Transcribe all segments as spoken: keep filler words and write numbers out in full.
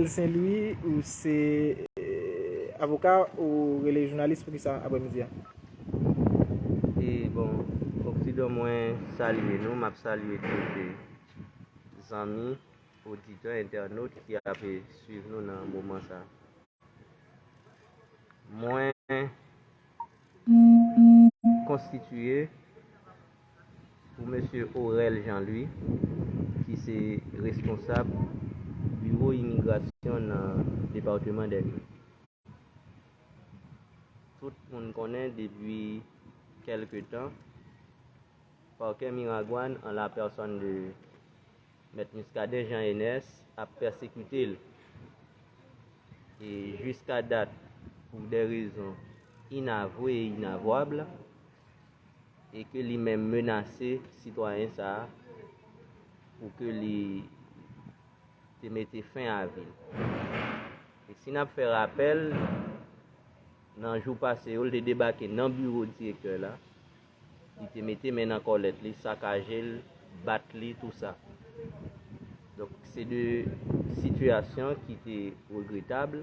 Saint Louis, ou se eh, avoka, ou rele jounalis, poukisa aprèmidi a? E bon, oksidan mwen salye nou, m ap salye tout zanmi, oditè, entènot ki ap swiv nou nan moman sa. Mwen konstitiye pou mesye Orel Jean Louis, ki se responsab biwo imigrasyon nan depatman Dèlma. Tout moun konnen depi kèlke tan, Pakè Miragwàn, an la pèsòn de Mèt Muscadin Jean Enes, ap pèsekite l. E jiska dat, pou de rezon inavwe e inavwab, e ke li menm menase sitwayen sa a pou ke li te mete fen a vi l. E si n ap fè rapèl, nan jou pase yo, l te debake nan biwo direktè la, li te mete men nan kòlèt li, sakaje l, bat li, tou sa. Donk, se de sitiyasyon ki te regretab.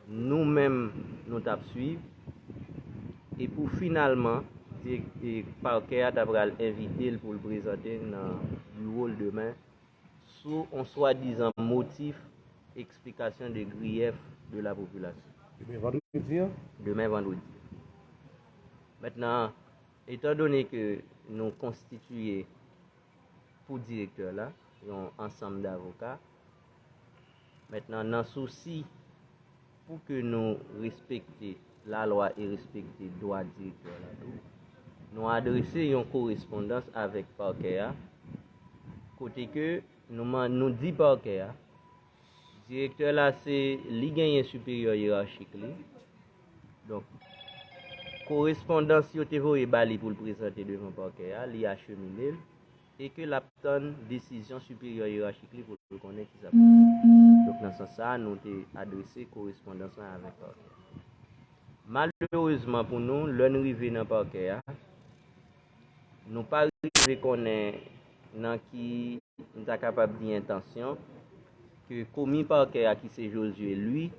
Nou menm, nou t ap swiv. E pou finalman, direktè pakè a ta pral envite l pou l prezante nan biwo l demen sou yon swadizan motif eksplikasyon de griyèf de la popilasyon. Demen vandredi an? Demen vandredi. Mentnan, etandone ke nou konstitiye pou direktè la yon ansanm davoka, mentnan, nan sousi pou ke nou respekte lalwa e respekte dwa direktè la tou, nou adrese yon korespondans avèk pakè a, kote ke nou, nou di pakè a, direktè la se li genyen siperyè yerachik li. Donk, korespondans yo te voye ba li pou l prezante devan pakè a, li achemine l, e ke l ap tann desizyon siperyè yerachik li pou l konnen ki sa pou l fè. Donk, nan sans sa a, nou te adrese korespondans lan avèk pakè a. Malerezman pou nou, lè n rive nan pakè a, nou pa rive konnen nan ki, m ta kapab di, entansyon ke komi pakè a, ki se Josué Louis,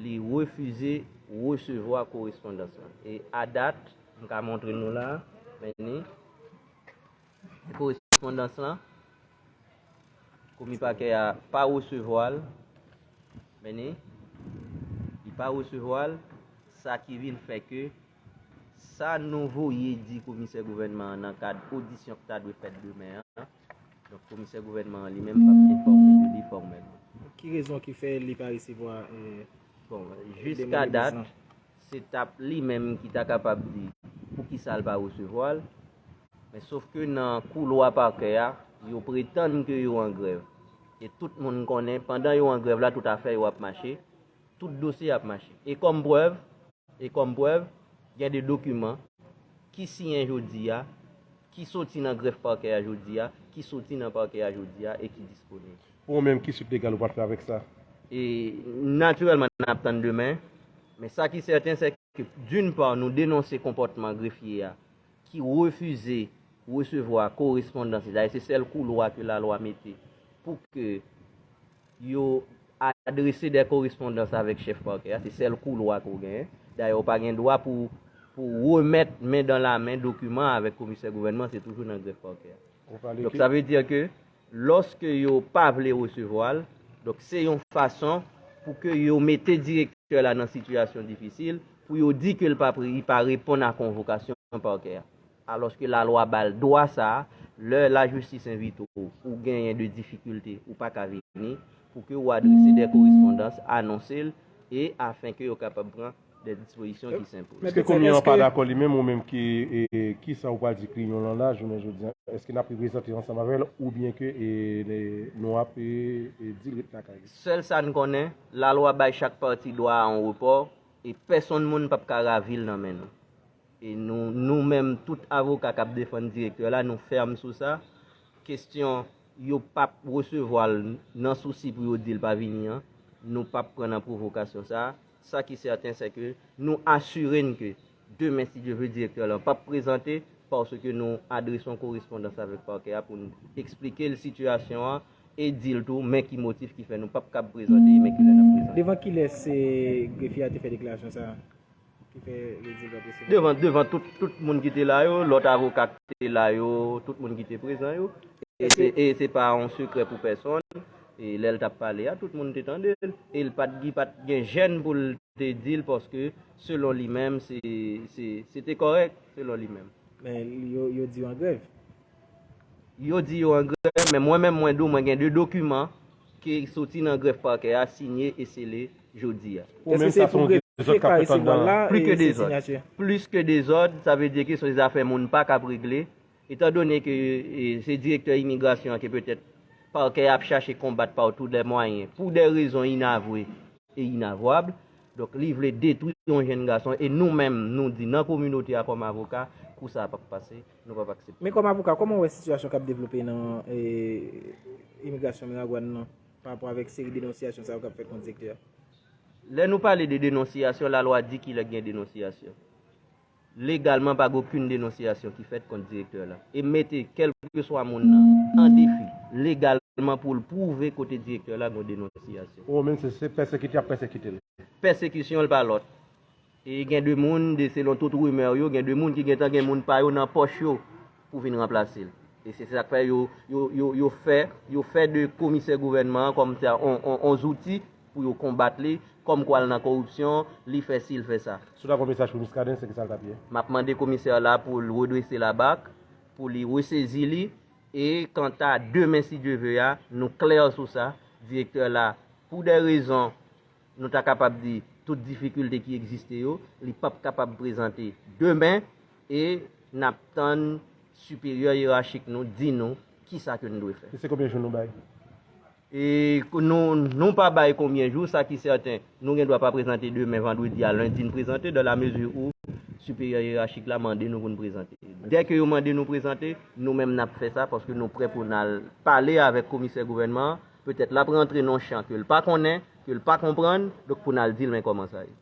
li refize resevwa korespondans lan. E adat, m ka montre nou la, men ni, korespondans lan, komi pakè a pa resevwa l, men ni, li pa resevwa l, sa ki vin fè ke sa nou voye di komisè gouvènman an nan kad odisyon ki ta dwe fèt demen an. Donk, komisè gouvènman an li menm p ap enfòme de li fòmèlman. Ki rezon ki fè li pa resevwa eh, Bon, jiska dat, se t ap li menm ki ta kapab di poukisa l pa resevwa l. Men sof ke nan koulwa pakè a, yo pretann ke yo an grèv. E tout moun konnen, pandan yo an grèv la, tout afè yo ap mache, tout dosye ap mache. E kòm prèv, e kòm prèv, gen de dokiman ki siyen jodi a, ki soti nan grèf pakè a jodi a, ki soti nan pakè a jodi a e ki disponib. Pou ou menm, ki swit legal ou pral fè avèk sa? E natirèlman, n ap tann demen. Men sa ki sèten, se ke, d'une part, nou denonse konpòtman grefye a ki refize resevwa korespondans li. Dayè, se sèl koulwa ke lalwa mete pou ke yo adrese de korespondans avèk chèf pakè a. Se sèl koulwa ke w genyen. Dayè, ou pa gen dwa pou, pou remèt men dan la men dokiman avèk komisè gouvènman, se toujou nan grèf pakè a. Donk, sa vle di ke lòske yo pa vle resevwa l, donk se yon fason pou ke yo mete direktè la nan sitiyasyon difisil, pou yo di ke l pa, li pa reponn a konvokasyon pakè a. Alòske lalwa ba l dwa sa a, lè lajistis envite w, ou genyen de difikilte, ou pa ka vini, pou ke w adrese de korespondans, anonse l, e afen ke yo kapab pran de dispozisyon ki senpoze. Èske komi an pa dakò li menm, ou menm ki, e, kisa ou pral di kliyan w lan la, jounen jodi a? Èske n ap reprezante ansanm avè l, oubyen ke e, nou ap e, e, di l ret lakay li? Sèl sa n konnen, lalwa bay chak pati dwa a yon repò, e pèsonn moun p ap ka ravi l nan men nou. E nou, nou menm, tout avoka k ap defann direktè la, nou fèm sou sa. Kesyon yo p ap resevwa l nan sousi pou yo di l pa vini an, nou p ap pran nan pwovokasyon sa a. Sa ki sèten, se ke nou asire n ke demen, si Dye vle, direktè lan p ap prezante, paske nou adrese yon korespondans avèk pakè a pou n eksplike l sitiyasyon an e di l tou men ki motif ki fè nou p ap kab prezante e men kilè n ap prezante. Devan kilès grefye a te fè deklarasyon sa a? Ki fè li di l pa presevwa? Devan, devan tout, tout moun ki te la yo, lòt avoka ki te la yo, tout moun ki te prezan yo. E se, e se pa yon sekrè pou pèsonn. E lè l t ap pale a, tout moun te tande l. E l pa t, li pa t gen jèn pou l te di l paske selon li menm, se, se, se te kòrèk selon li menm. Men yo, yo di yo an grèv. Yo di yo an grèv, men mwen menm mwen di w mwen gen de dokiman ki soti nan grèf pakè a sinye e sele jodi a. Ou menm sa se yon dezòd k ap fèt anndan an. Plis ke dezòd. Plis ke dezòd, sa vle di ke se zafè moun pa kab regle. Etan done ke e, se direktè imigrasyon an ke petèt pakè a ap chache konbat pa tout lè mwayen pou de rezon inavwe e inavwab. Donk li vle detwi yon jenn gason e nou menm nou di nan kominote a kòm avoka, kou sa a p ap pase, nou p ap aksepte. Men kòm avoka, kòman w wè sitiyasyon k ap devlope nan e, imigrasyon Miragwàn nan pa rapò avèk seri denonsiyasyon sa yo k ap fèt kont direktè a? Lè nou pale de denonsiyasyon, lalwa di kilè gen denonsiyasyon. Legalman, pa gen okenn denonsiyasyon ki fèt kont direktè la. E mete kèlkeswa moun nan an defi legalman pou l pwouve kote direktè la gen yon denonsiyasyon. Ou menm se, se pèsekite y ap pèsekite l. Pèsekisyon l pa lòt. E gen de moun, de selon tout rimè yo, gen de moun ki gentan gen moun pa yo nan pòch yo pou vin ranplase l. E se sa k fè yo, yo, yo, yo fè, yo fè de komisè gouvènman an kòm se yon, yon, yon zouti pou yo konbat li, kòmkwa l nan koripsyon, li fè si, l fè sa. Si w ta gen yon mesaj pou Muscadin, se kisa l t ap ye? M ap mande komisè la pou l redrese la bak, pou li resezi li, e kanta demen si Dye ve a, nou klè sou sa, direktè la, pou de rezon, nou ta kapab di, tout difikilte ki egziste yo, li p ap kapab prezante demen, e n ap tann siperyè yerachik nou di nou kisa ke n dwe fè. E se konbyen jou nou bay? E nou, nou pa bay konbyen jou, sa ki sèten, nou gen dwa pa prezante demen vandredi a, lendi n prezante, dans la mesure où siperyè yerachik la mande nou pou n prezante. Dèke yo mande nou prezante, nou menm n ap fè sa paske nou prè pou n al pale avèk komisè gouvènman an, petèt l ap rantre nan yon chan ke l pa konnen, ke l pa konprann, donk pou n al di l men kòman sa ye.